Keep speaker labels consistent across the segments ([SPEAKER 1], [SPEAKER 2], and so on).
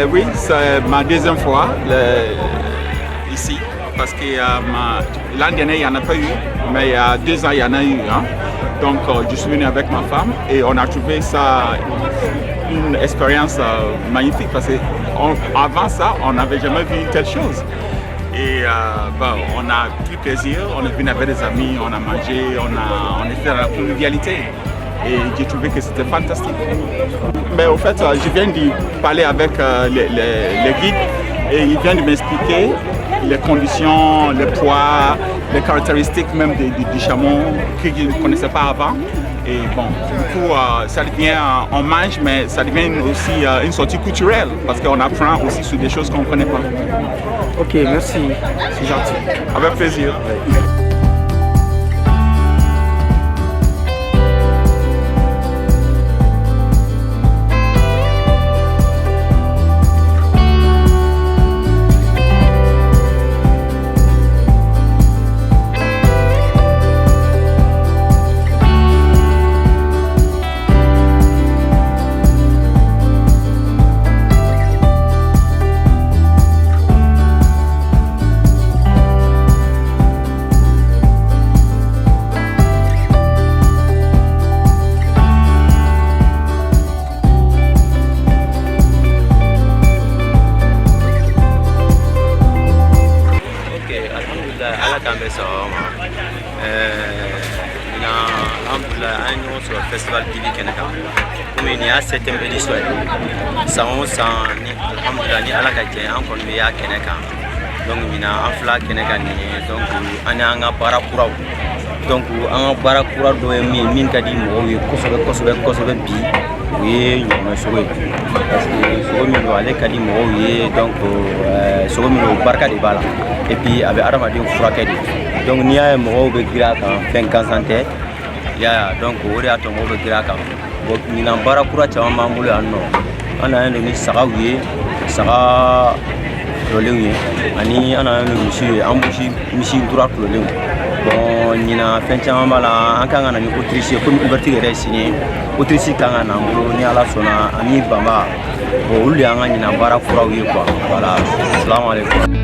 [SPEAKER 1] Oui, c'est ma deuxième fois ici, parce que l'an dernier, il n'y en a pas eu, mais il y a 2 ans, il y en a eu. Hein. Donc, je suis venu avec ma femme et on a trouvé ça une expérience magnifique parce qu'avant ça, on n'avait jamais vu une telle chose. Et bon, on a pris plaisir, on est venu avec des amis, on a mangé, on était dans la convivialité. Et j'ai trouvé que c'était fantastique. Mais au fait, je viens de parler avec les guides et ils viennent de m'expliquer les conditions, les poids, les caractéristiques même du chameau que je ne connaissais pas avant. Et bon, du coup, ça devient, on mange, mais ça devient aussi une sortie culturelle parce qu'on apprend aussi sur des choses qu'on ne connaît pas.
[SPEAKER 2] Ok, merci. C'est gentil.
[SPEAKER 1] Avec plaisir.
[SPEAKER 3] Ok, alhamdulillah, Ala k'an bɛ sababa ma. Ɲinan, alhamdulillah, an ye ɲɔgɔn sɔrɔ festival dibi kɛnɛ kan. Komi nin y'a septième édition ye, san o san ni, alhamdulillah, ni Ala ka jɛ, an kɔni bɛ y'a kɛnɛ kan. Donc ɲinan an fila kɛnɛ kan nin ye. Donc an y'an ka baara kuraw, donc an ka baara kura dɔ ye min ye, min ka di mɔgɔw ye kosɛbɛ kosɛbɛ kosɛbɛ bi, o ye ɲɔgɔmɛ sogo ye, parce que sogo min don, ale ka di mɔgɔw ye. Donc sogo min don, barika de b'a la, et puis a bɛ adamaden furakɛ de. Donc n'i y'a ye mɔgɔw bɛ girin a kan, fɛn gansan tɛ, i y'a ye. Donc o de y'a to mɔgɔw bɛ girin a kan. Bon, ɲinan baara kura caman b'an bolo yan nɔ. An nana ni sagaw ye, saga kulolenw ye, ani an nana ni misiw ye, an misi misi kura kulolenw. Bon, ɲinan fɛn caman b'a la. An kan ka na ni autruche ye, komi ouverture yɛrɛ ye sini ye, autruche kan ka na an bolo ni Ala sɔnna, ani banba. Bon, olu de y'an ka ɲinan baara kuraw ye, quoi. Voilà, salamu aleykum.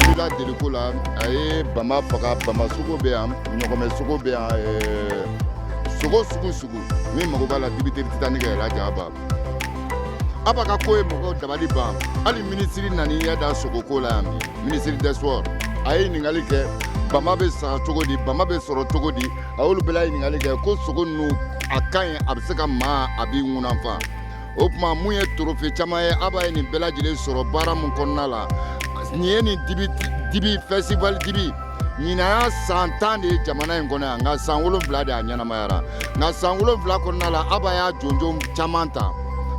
[SPEAKER 4] Wulila deliko la, a ye bama faga. Bama sogo bɛ yan, ɲɔgɔmɛ sogo bɛ yan, sogo sugu sugu min mago b'a la, dibiteri Titanic yɛrɛ jaba a b'a ka ko ye mɔgɔw dabali ban. Hali minisiri nana i ɲɛ da sogoko la yan bi, ministre des sports, a ye ɲininkali kɛ: bama bɛ saga cogo di, bama bɛ sɔrɔ cogo di? A y'olu bɛɛ la ɲininkali kɛ ko sogo ninnu a ka ɲi, a bɛ se ka maa a b'i ŋunanfa. O tuma mun ye trophée caman ye, a b'a ye nin bɛɛ lajɛlen sɔrɔ baara mun kɔnɔna la. Nin ye nin dibi dibi festival dibi Ɲinan y'a san 10 de ye jamana in kɔnɔ yan, nka san 7 de a ɲɛnamayara. Nka san 7 kɔnɔna la, Aba y'a jonjon caman ta.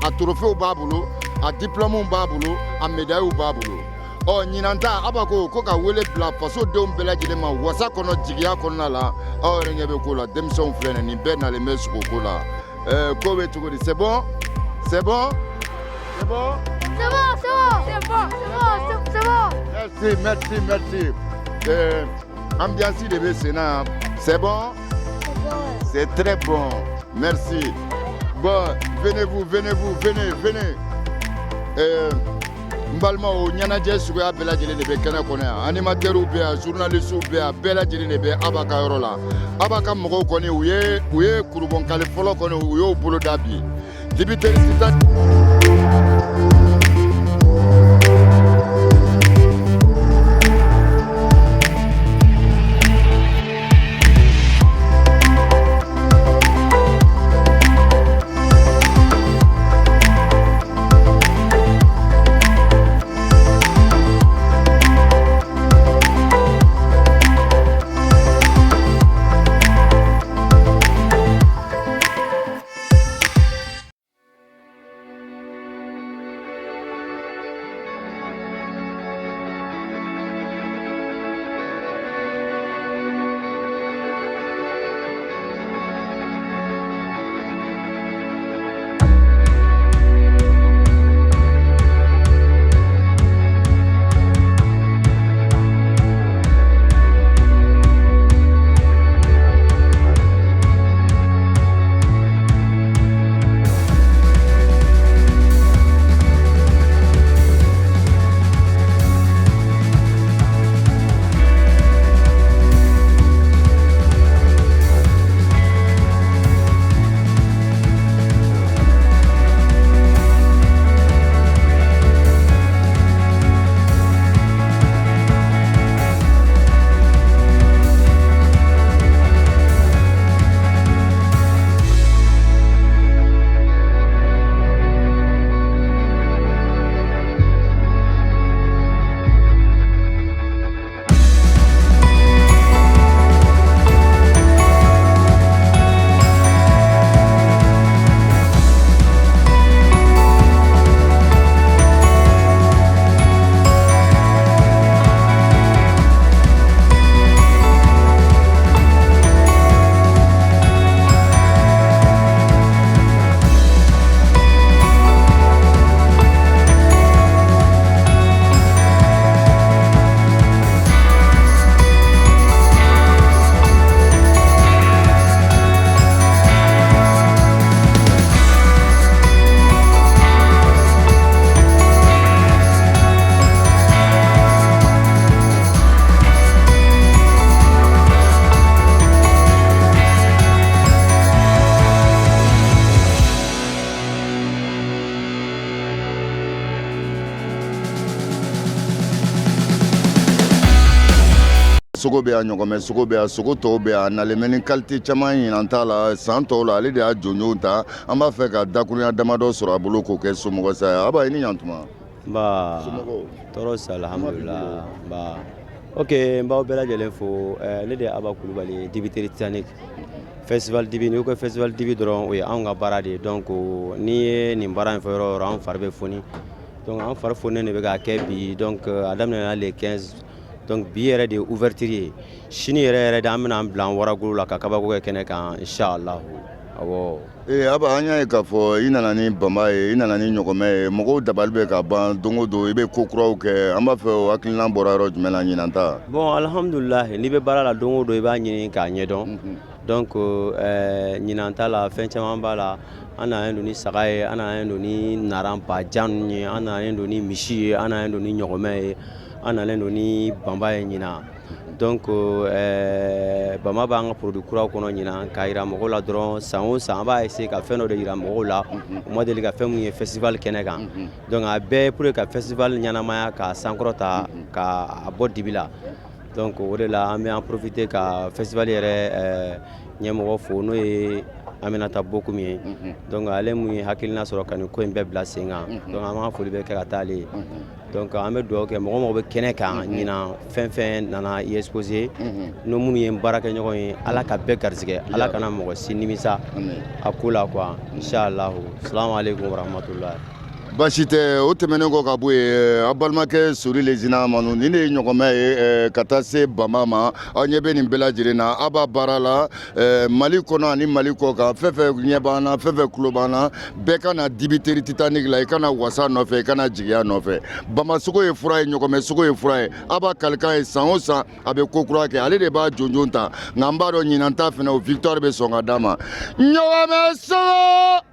[SPEAKER 4] A trophée b'a bolo, a diplôme b'a bolo, a médaille b'a bolo. Ɔ ɲinan ta, Aba ko ko ka wele bila fasodenw bɛɛ lajɛlen ma wasa kɔnɔ, jigiya kɔnɔna la. Aw yɛrɛ ɲɛ bɛ ko la, denmisɛnw filɛ nin bɛɛ nalen bɛ sogoko la. Ɛɛ, ko bɛ cogo di? C'est bon, c'est bon, c'est bon.
[SPEAKER 5] C'est bon, c'est bon, c'est bon, c'est bon, c'est bon.
[SPEAKER 4] Merci, merci, merci. Ambiance de bɛ sen na. C'est bon, c'est très bon, merci. Bon, venez-vous, venez-vous, venez, venez. N balimaw, ɲɛnajɛ suguya bɛɛ lajɛlen de bɛ kɛnɛ kɔnɔ yan. Animateurs bɛ yan, journalistes bɛ yan, bɛɛ lajɛlen de bɛ Aba ka yɔrɔ la. Aba ka mɔgɔw kɔni, u ye kurubɔnkali fɔlɔ kɔni, u y'o bolo da bi. Dibiteri sisan. Sogo bɛ yan, ɲɔgɔmɛ sogo bɛ yan, sogo tɔw bɛ yan. A nalen bɛ ni qualité caman ɲinan t'a la. San tɔw la, ale de y'a jonjonw ta. An b'a fɛ ka dakurunya damadɔ sɔrɔ a bolo k'o kɛ somɔgɔ sa ye. Aba, i ni ɲantuma.
[SPEAKER 3] Nba.
[SPEAKER 4] Somɔgɔw?
[SPEAKER 3] Tɔɔrɔ si, alhamdulilah. Nba, ok, n b'aw bɛɛ lajɛlen fo. Ne de ye Aba Kulubali, dibiteri Titanic Festival Dibi. N'i ko Festival Dibi dɔrɔn, o ye anw ka baara de ye. Donc n'i ye nin baara in fɔ yɔrɔ o yɔrɔ, an fari bɛ foni. Donc an fari foninen de bɛ k'a kɛ bi. Donc a daminɛna le 15, donc bi yɛrɛ de ye ouverture ye. Sini yɛrɛ yɛrɛ de, an bɛna an bila an waragolo la ka kabako kɛ kɛnɛ kan, inchallah, awɔ.
[SPEAKER 4] Ee Aba, an y'a ye k'a fɔ i nana ni bama ye, i nana ni ɲɔgɔmɛ ye. Mɔgɔw dabali bɛ ka ban. Don o don i bɛ ko kuraw kɛ. An b'a fɛ, o hakilina bɔra yɔrɔ jumɛn na ɲinan ta?
[SPEAKER 3] Bon, alhamdulilah, n'i bɛ baara la, don o don i b'a ɲini k'a ɲɛdɔn. Donc ɲinan ta la, fɛn caman b'a la. An nalen don ni saga ye, an nalen don ni naran bajan ninnu ye, an nalen don ni misi ye, an nalen don ni ɲɔgɔmɛ ye, an nalen don ni banba ye ɲinan. Donc bama b'an ka produit kuraw kɔnɔ ɲinan, k'a yira mɔgɔw la dɔrɔn. San o san, an b'a essayer ka fɛn dɔ de yira mɔgɔw la, u ma deli ka fɛn mun ye festival kɛnɛ kan. Donc a bɛɛ pour que ka festival ɲɛnamaya, k'a sankɔrɔta, k'a bɔ dibi la. Donc o de la, an bɛ an profiter ka festival yɛrɛ ɲɛmɔgɔ fo, n'o ye Aminata Bokum ye. Donc ale mun ye hakilina sɔrɔ ka nin ko in bɛɛ bila sen kan, donc an b'an foli bɛ kɛ ka taa ale ye. Donc an bɛ dugawu kɛ mɔgɔ mɔgɔ bɛ kɛnɛ kan ɲinan, fɛn fɛn nana i exposé, n'o minnu ye baara kɛ ɲɔgɔn ye, Ala ka bɛɛ garisɛgɛ, Ala kana mɔgɔ si nimisa a ko la quoi, inchallah. Salamu aleykum warahmatullahi.
[SPEAKER 4] Baasi tɛ. O tɛmɛnen kɔ ka bɔ yen, aw balimakɛ Sori Lezina Manu, nin de ye ɲɔgɔnmɛ ye ka taa se Bama ma. Aw ɲɛ bɛ nin bɛɛ lajɛlen na, aw b'a baara la Mali kɔnɔ ani Mali kɔ kan. Fɛn fɛn ɲɛ b'an na, fɛn fɛn tulo b'an na, bɛɛ ka na dibiteri Titanic la. I kana wasa nɔfɛ, i kana jigiya nɔfɛ. Bamasogo ye fura ye, ɲɔgɔmɛ sogo ye fura ye. Aw b'a kalikan ye, san o san a bɛ ko kura kɛ, ale de b'a jonjon ta. Nka n b'a dɔn, ɲinan ta fana, o victoire bɛ sɔn ka d'a ma. Ɲɔgɔmɛ sogo.